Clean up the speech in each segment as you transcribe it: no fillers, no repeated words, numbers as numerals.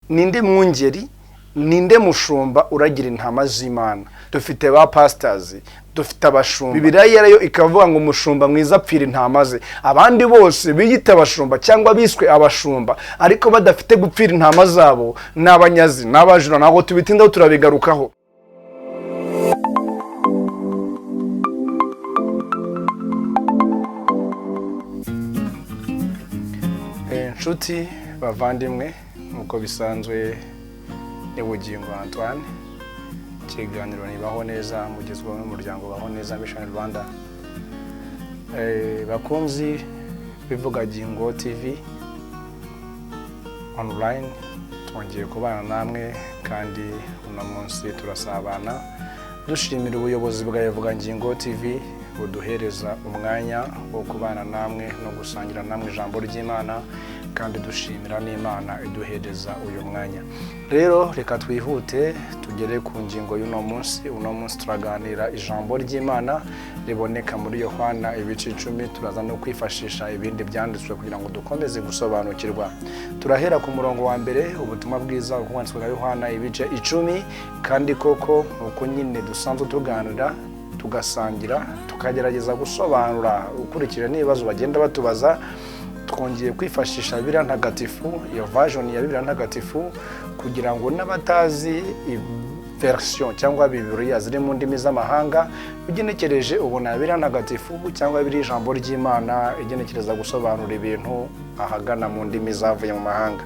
Ninde mwungeri, ninde mushumba uragira intama z'Imana? Dufite ba pastors, dufite abashumba. Bibiliya yera yo ikavuga ngo umushumba mwiza apfira intama ze. Abandi bose biyita abashumba cyangwa biswe abashumba ariko badafite gupfira intama zabo ni abanyazi, ni abajura. Ntabwo tubitindaho, turabigarukaho. Inshuti bavandimwe, nk'uko bisanzwe ni Bugingo Antoine. Ikiganiro nibaho neza mugezwaho n'umuryango Baho Neza Mission Rwanda. Bakunzi b'Ivugagingo TV online, twongeye kubana namwe kandi uno munsi turasabana dushimira ubuyobozi bwa Ivugangingo TV buduhereza umwanya wo kubana namwe no gusangira namwe ijambo ry'Imana, kandi dushimira n'Imana iduhereza uyu mwanya. Rero reka twihute tugere ku ngingo y'uno munsi. Uno munsi turaganira ijambo ry'Imana riboneka muri Yohana ibice 10. Turaza no kwifashisha ibindi byanditswe kugira ngo dukomeze gusobanukirwa. Turahera ku murongo wa mbere, ubutumwa bwiza bwanditswe na Yohana ibice 10. Kandi koko uko nyine dusanzwe tuganira, tugasangira, tukagerageza gusobanura ukurikije n'ibibazo bagenda batubaza, twongeye kwifashisha Bibiliya Ntagatifu, iyo version ya Bibiliya Ntagatifu, kugira ngo n'abatazi version cyangwa Bibiliya ziri mu ndimi z'amahanga, ugenekereje ubona Bibiliya Ntagatifu cyangwa biri ijambo ry'Imana igenekereza gusobanura ibintu ahagana mu ndimi zavuye mu mahanga.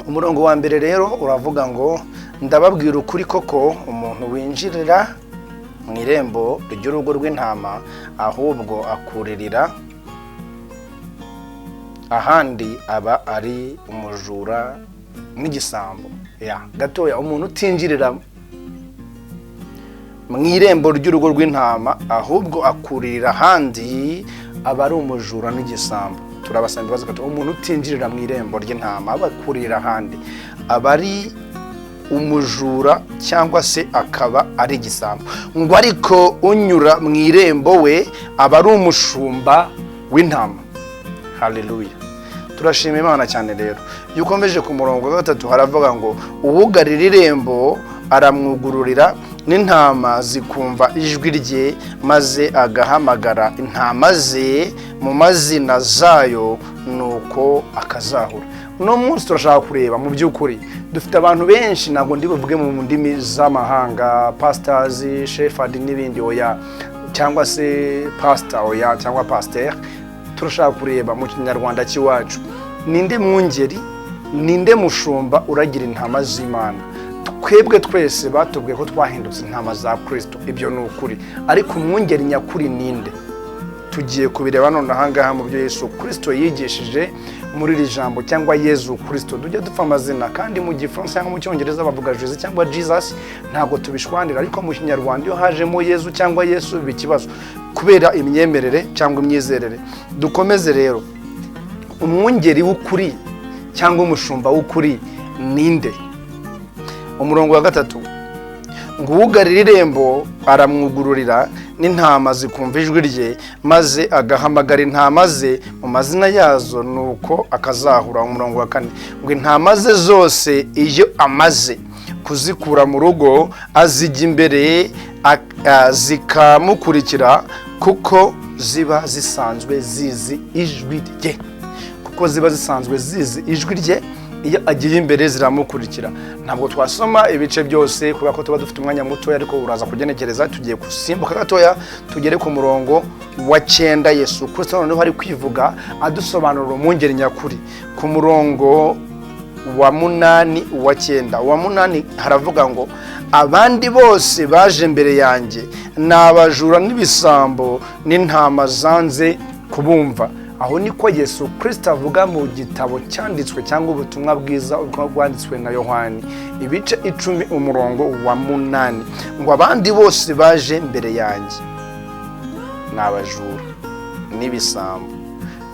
Umurongo wa mbere rero uravuga ngo: ndababwira ukuri koko, umuntu winjirira mu irembo ry'urugo rw'intama ahubwo akuririra ahandi aba ari umujura n'igisambo. Ya gatoya, umuntu utinjirira mu irembo ry'urugo rw'intama ahubwo akuririra ahandi aba ari umujura n'igisambo. Turabasaba imbabazi gato. Umuntu utinjirira mu irembo ry'intama aba akurira ahandi aba ari umujura cyangwa se akaba ari igisambo. Ngo ariko unyura mu irembo we aba ari umushumba w'intama. Haleluya, turashima Imana cyane. Rero iyo ukomeje ku murongo wa gatatu haravuga ngo: uwugarira irembo aramwugururira, n'intama zikumva ijwi rye, maze agahamagara intama ze mu mazina zayo, nuko akazahura. Uno munsi turashaka kureba mu by'ukuri, dufite abantu benshi, ntabwo ndi buvuge mu ndimi z'amahanga, pastors, shepherd n'ibindi, oya, cyangwa se pastor, oya, cyangwa pasteur. Turashaka kureba mu kinyarwanda cy'iwacu, ninde mwungeri, ninde mushumba uragira intama z'Imana? Twebwe twese batubwiye ko twahindutse intama za Kristo, ibyo ni ukuri, ariko umwungeri nyakuri ninde? Tugiye kubireba none ahangaha mu byo Yesu Kristo yigishije muri iri jambo, cyangwa Yezu Kristo. Tujya dupfa amazina, kandi mu Gifaransa cyangwa mu Cyongereza bavuga Jesus cyangwa Jesus, ntabwo tubishwanira, ariko mu Kinyarwanda iyo hajemo Yezu cyangwa Yesu biba ikibazo kubera imyemerere cyangwa imyizerere. Dukomeze rero, umwungeri w'ukuri cyangwa umushumba w'ukuri ninde? Umurongo wa gatatu ngo: uwugarira irembo aramwugururira, n'intama zikumva ijwi rye, maze agahamagara intama ze mu mazina yazo, nuko akazahura. Umurongo wa kane ngo: intama ze zose iyo amaze kuzikura mu rugo azijya imbere, zikamukurikira, kuko ziba zisanzwe zizi ijwi rye. Kuko ziba zisanzwe zizi ijwi rye, iyo agiye imbere ziramukurikira. Ntabwo twasoma ibice byose kubera ko tuba dufite umwanya mutoya, ariko uraza kugenekereza. Tugiye gusimbuka gatoya tugere ku murongo wa 9. Yesu Kristo noneho ari kwivuga adusobanurira umwungeri nyakuri. Ku murongo wa 8, uwa 9, uwa 8 haravuga ngo: abandi bose baje mbere yanjye ni abajura n'ibisambo, n'intama zanze kubumva. Aho niko Yesu Kristo avuga mu gitabo cyanditswe cyangwa ubutumwa bwiza bwanditswe na Yohani ibice 10 umurongo wa 8, ngo abandi bose baje mbere yanjye ni abajura n'ibisambo,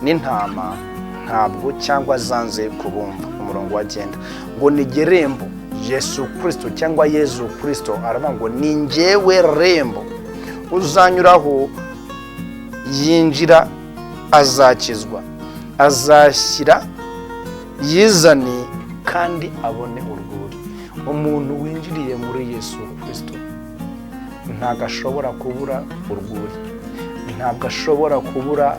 n'intama ntabwo cyangwa zanze kubumva. Umurongo wa 9 ngo ni gerembo. Yesu Kristo cyangwa Yezu Kristo aravuga ngo ni njyewe rembo, uzanyuraho yinjira azakizwa, azashyira yizane Kandi abone urwuri. Umuntu winjiriye muri Yesu Kirisito ntabwo ashobora kubura urwuri, ntabwo ashobora kubura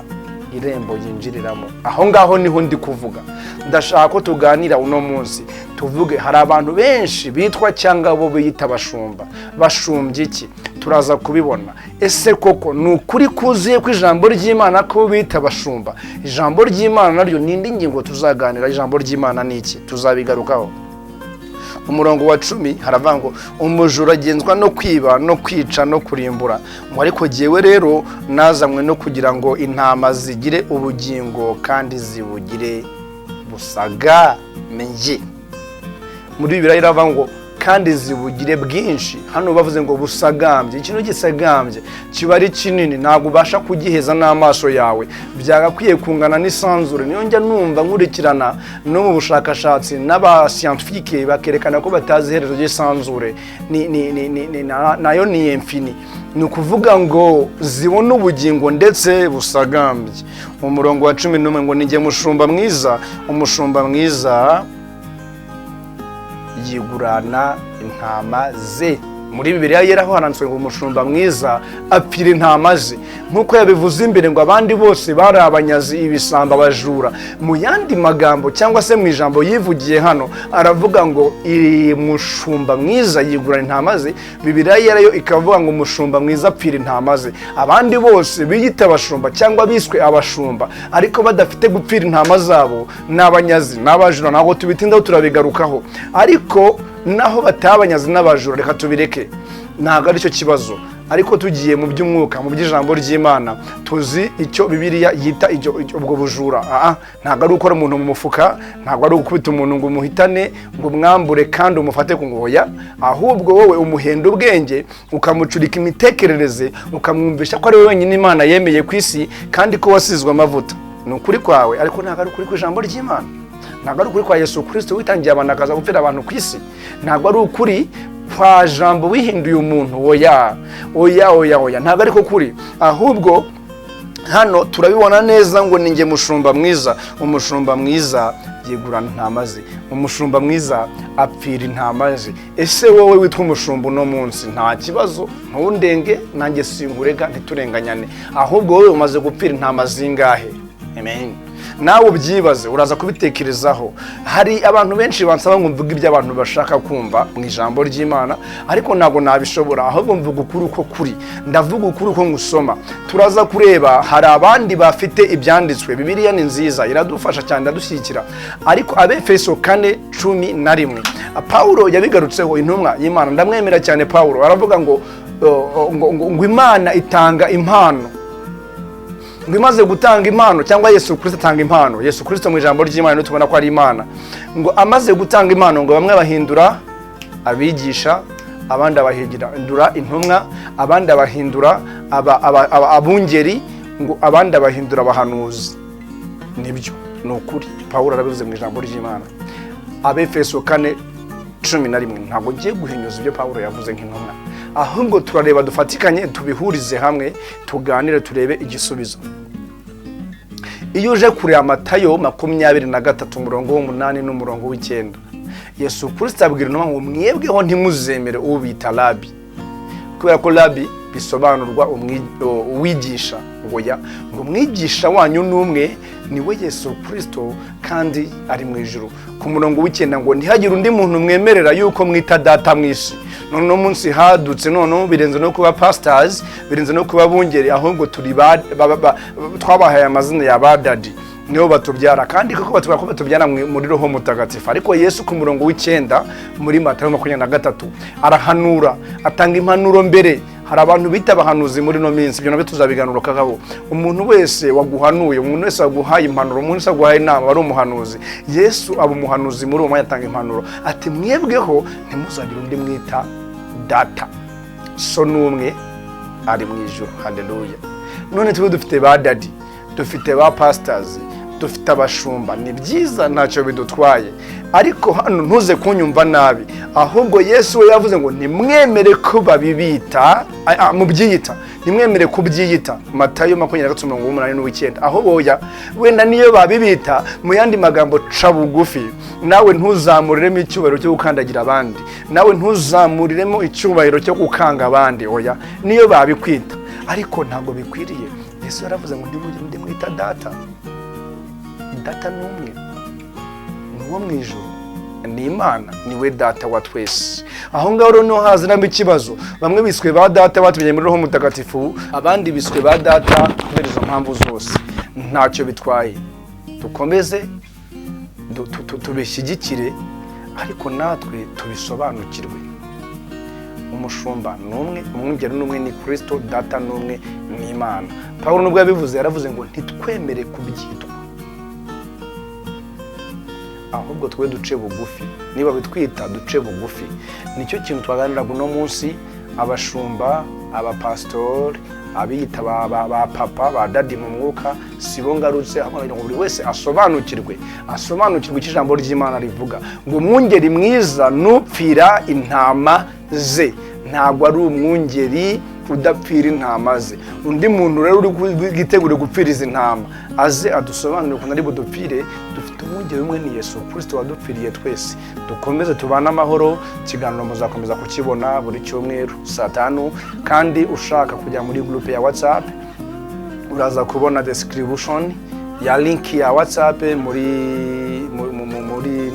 irembo yinjiriramo. Aho ngaho niho ndi kuvuga. Ndashaka ko tuganira uno munsi, tuvuge hari abantu benshi bitwa cyangwa bo biyita abashumba. Bashumbye iki? Turaza kubibona. Ese koko ni ukuri kuzuye ko ijambo ry'Imana ko bita abashumba? Ijambo ry'Imana naryo ni indi ngingo tuzaganira. Ijambo ry'Imana ni iki? Tuzabigarukaho. Umurongo wa 10 haravuga ngo: "Umujura agenzwa no kwiba no kwica no kurimbura," ngo "ariko jyewe rero nazanywe no kugira ngo intama zigire ubugingo kandi zibugire busagambye. Muri Bibiliya iravuga ngo "kandi zibugire bwinshi". Hano bavuze ngo busagambye. Ikintu gisagambye kiba ari kinini, ntabwo ubasha kugiheza n'amaso yawe. Byagakwiye kungana n'isanzure. Niyo njya numva nkurikirana no mu bushakashatsi n'abascientifique bakerekana ko batazi iherezo ry'isanzure, nayo ni infini. Ni ukuvuga ngo zibone ubugingo ndetse busagambye. Umurongo wa 11 ngo: "Nijye mushumba mwiza, umushumba mwiza yigurana intama ze." Muri Bibiliya Yera ho handitswe ngo umushumba mwiza apfira intama ze, nk'uko yabivuze imbere ngo abandi bose bari abanyazi, ibisambo, abajura. Mu yandi magambo cyangwa se mu ijambo yivugiye hano, aravuga ngo iri mushumba mwiza yigurana intama ze. Bibiliya Yera yo ikavuga ngo umushumba mwiza apfira intama ze. Abandi bose biyita abashumba cyangwa biswe abashumba ariko badafite gupfira intama zabo ni abanyazi, ni abajura. Ntabwo tubitindaho, turabigarukaho. Ariko naho batabanyazi n'abajura, reka tubireke, ntabwo aricyo kibazo. Ariko tugiye mu by'umwuka, mu by'ijambo ry'Imana, tuzi icyo Bibiliya yita ubwo bujura. Ntabwo ari ukora umuntu mu mufuka, ntabwo ari ugukubita umuntu ngo umuhitane, ngo umwambure kandi umufate ku ngoya. Ahubwo wowe umuhenda ubwenge, ukamucurika imitekerereze, ukamwumvisha ko ari we wenyine Imana yemeye ku isi kandi ko wasizwe amavuta. Ni ukuri kwawe, ariko ntabwo ari ukuri kw'ijambo ry'Imana, ntabwo ari ukuri kwa Yesu Kirisito witangiye abantu akaza gupfira abantu ku isi, ntabwo ari ukuri kwa Jambo wihinduye umuntu. Oya, oya, oya, oya, ntabwo ariko kuri. Ahubwo hano turabibona neza ngo ni njye mushumba mwiza, umushumba mwiza yigurana intama ze, umushumba mwiza apfira intama ze. Ese wowe witwa umushumba uno munsi, nta kibazo, ntundenge nanjye singurega, ntiturenganyane, ahubwo wowe umaze gupfira intama zingahe? Amen. Nawe ubyibaze, uraza kubitekerezaho. Hari abantu benshi bansaba ngo mvuge ibyo abantu bashaka kumva mu ijambo ry'Imana, ariko ntabwo nabishobora. Ahubwo mvuga ukuri uko kuri, ndavuga ukuri uko ngusoma. Turaza kureba, hari abandi bafite ibyanditswe. Bibiliya ni nziza, iradufasha cyane, iradushyigikira. Ariko Abefeso 4:11, Pawulo yabigarutseho, intumwa y'Imana, ndamwemera cyane. Pawulo aravuga ngo Imana itanga impano, ngo imaze gutanga impano, cyangwa Yesu Kirisito atanga impano. Yesu Kirisito mu ijambo ry'Imana tubona ko ari Imana. Ngo amaze gutanga impano, ngo bamwe bahindura abigisha, abandi abahindura intumwa, abandi abahindura abungeri, ngo abandi abahindura abahanuzi. Nibyo, ni ukuri, Pawulo arabivuze mu ijambo ry'Imana. Abefeso 4:11. Ntabwo ngiye guhinyuza ibyo Pawulo yavuze nk'intumwa, ahubwo turareba, dufatikanye, tubihurize hamwe, tuganire, turebe igisubizo. Iyo uje kureba Matayo 23, umurongo w'8 n'umurongo w'9, Yesu Kirisito abwira intumwa ngo: "Mwebweho ntimuzemere ubita rabi," kubera ko rabi bisobanurwa uwigisha. Ngo ya ngo umwigisha wanyu ni umwe, ni we Yesu Kirisito, kandi ari mu ijuru. Ku murongo w'9 ngo: "Ntihagire undi muntu mwemerera yuko mwita data mu isi." None uno munsi hadutse, noneho birenze no kuba pastors, birenze no kuba bungeri, ahubwo turi twabahaye amazina ya ba daddy, nibo batubyara, kandi koko batubwira ko batubyara muri Roho Mutagatifu. Ariko Yesu ku murongo w'9 muri Matayo 23 arahanura, atanga impanuro mbere. Hari abantu bita abahanuzi muri ino minsi, ibyo nabyo tuzabiganukaho. Umuntu wese waguhanuye, umuntu wese waguhaye impanuro, umuntu wese waguhaye inama ari umuhanuzi. Yesu aba umuhanuzi muri uwo mwanya, atanga impanuro ati: "Mwebweho ntimuzagire undi mwita data, so n'umwe ari mu ijuru." Haleluya! None tube dufite ba daddy, dufite ba pastors. Dufite abashumba, ni byiza, ntacyo bidutwaye. Ariko hano ntuze kunyumva nabi, ahubwo Yesu we yavuze ngo ntimwemere ko babibita, mubyiyita, ntimwemere kubyiyita. Matayo 23:89. Aho boya wenda niyo babibita, mu yandi magambo, ca bugufi nawe, ntuzamuriremo icyubahiro cyo gukandagira abandi, nawe ntuzamuriremo icyubahiro cyo gukanga abandi. Oya, niyo babikwita, ariko ntabwo bikwiriye. Yesu yaravuze ngo ntimugire undi mwita data. Data ni umwe, ni uwo mu ijuru, ni Imana, ni we Data wa twese. Aho ngaho rero niho haziramo ikibazo. Bamwe biswe ba data batumenye muri Roho Mutagatifu, abandi biswe ba data kubera izo mpamvu zose. Ntacyo bitwaye, dukomeze tubishyigikire, ariko natwe tubisobanukirwe. Umushumba ni umwe, umwungeri ni umwe, ni Kirisito. Data ni umwe, ni Imana. Pawulo nubwo yabivuze, yaravuze ngo ntitwemere kubyitwa, ahubwo twe duce bugufi. Niba bitwita, duce bugufi. Nicyo kintu twaganiraga uno munsi. Abashumba, abapasitori, abiyita ba papa, ba daddy mu mwuka, si bo ngarutse, ahubwo nagira ngo buri wese asobanukirwe icyo ijambo ry'Imana rivuga, ngo umwungeri mwiza nupfira intama ze, ntabwo ari umwungeri udapfira intama ze. Undi muntu rero uri bwitegure gupfira izi ntama, aze adusobanurire ukuntu ari budupfire. Dufite umwungeri umwe, ni Yesu Kirisito wadupfiriye twese. Dukomeze tubane amahoro. Ikiganiro muzakomeza kukibona buri cyumweru saa 5. Kandi ushaka kujya muri groupe ya WhatsApp, uraza kubona description ya link ya WhatsApp muri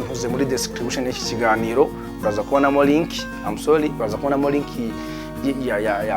ntuze muri description y'iki kiganiro. Uraza kubonamo link, I'm sorry, uraza kubonamo link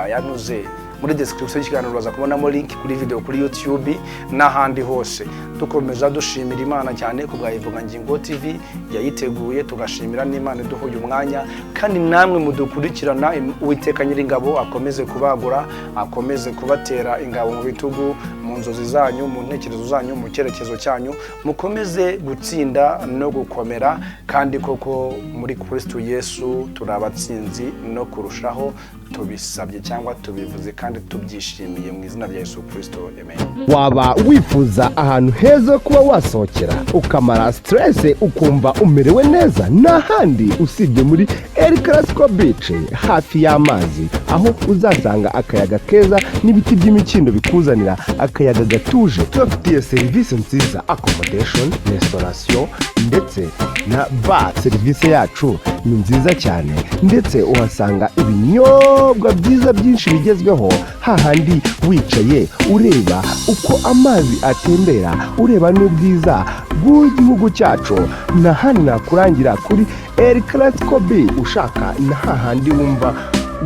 ya ntuze muri description y'ikiganiro. Uraza kubonamo link kuri video kuri YouTube n'ahandi hose. Dukomeza dushimira Imana cyane ku bwa Ivugangingo TV yayiteguye, tugashimira n'Imana iduha uyu mwanya. Kandi namwe mudukurikirana, Uwiteka Nyiringabo akomeze kubagura, akomeze kubatera ingabo mu bitugu, mu nzozi zanyu, mu ntekerezo zanyu, mu cyerekezo cyanyu. Mukomeze gutsinda no gukomera. Kandi koko muri Kristo Yesu turi abatsinzi no kurushaho. Tubisabye cyangwa tubivuze kandi tubyishimiye mu izina rya Yesu Kristo, amen. Waba wifuza ahantu heza ho kuba wasohokera, ukamara stress, ukumva umerewe neza? Nta handi usibye muri El Clasico Beach, hafi y'amazi, aho uzasanga akayaga keza n'ibiti by'imikindo bikuzanira akayaga gatuje. Tubafitiye serivisi nziza, accommodation, restauration ndetse na bar. Serivisi yacu ni nziza cyane, ndetse uhasanga ibinyobwa byiza byinshi bigezweho, hahandi wicaye ureba uko amazi atembera, ureba n'ubwiza bw'igihugu cyacu. Na hano nakurangira kuri El Clasico Beach. Ushaka na hahandi wumva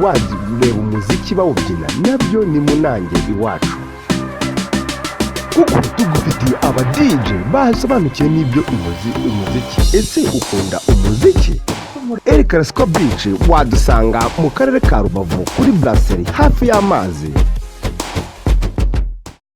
wareba umuziki bawubyina, nabyo ni munange iwacu, kuko tugufitiye aba DJ basobanukiwe n'ibyo umuziki. Ese ukunda umuziki? El Clasico Beach wadusanga mu karere ka Rubavu, kuri Brasserie, hafi y'amazi.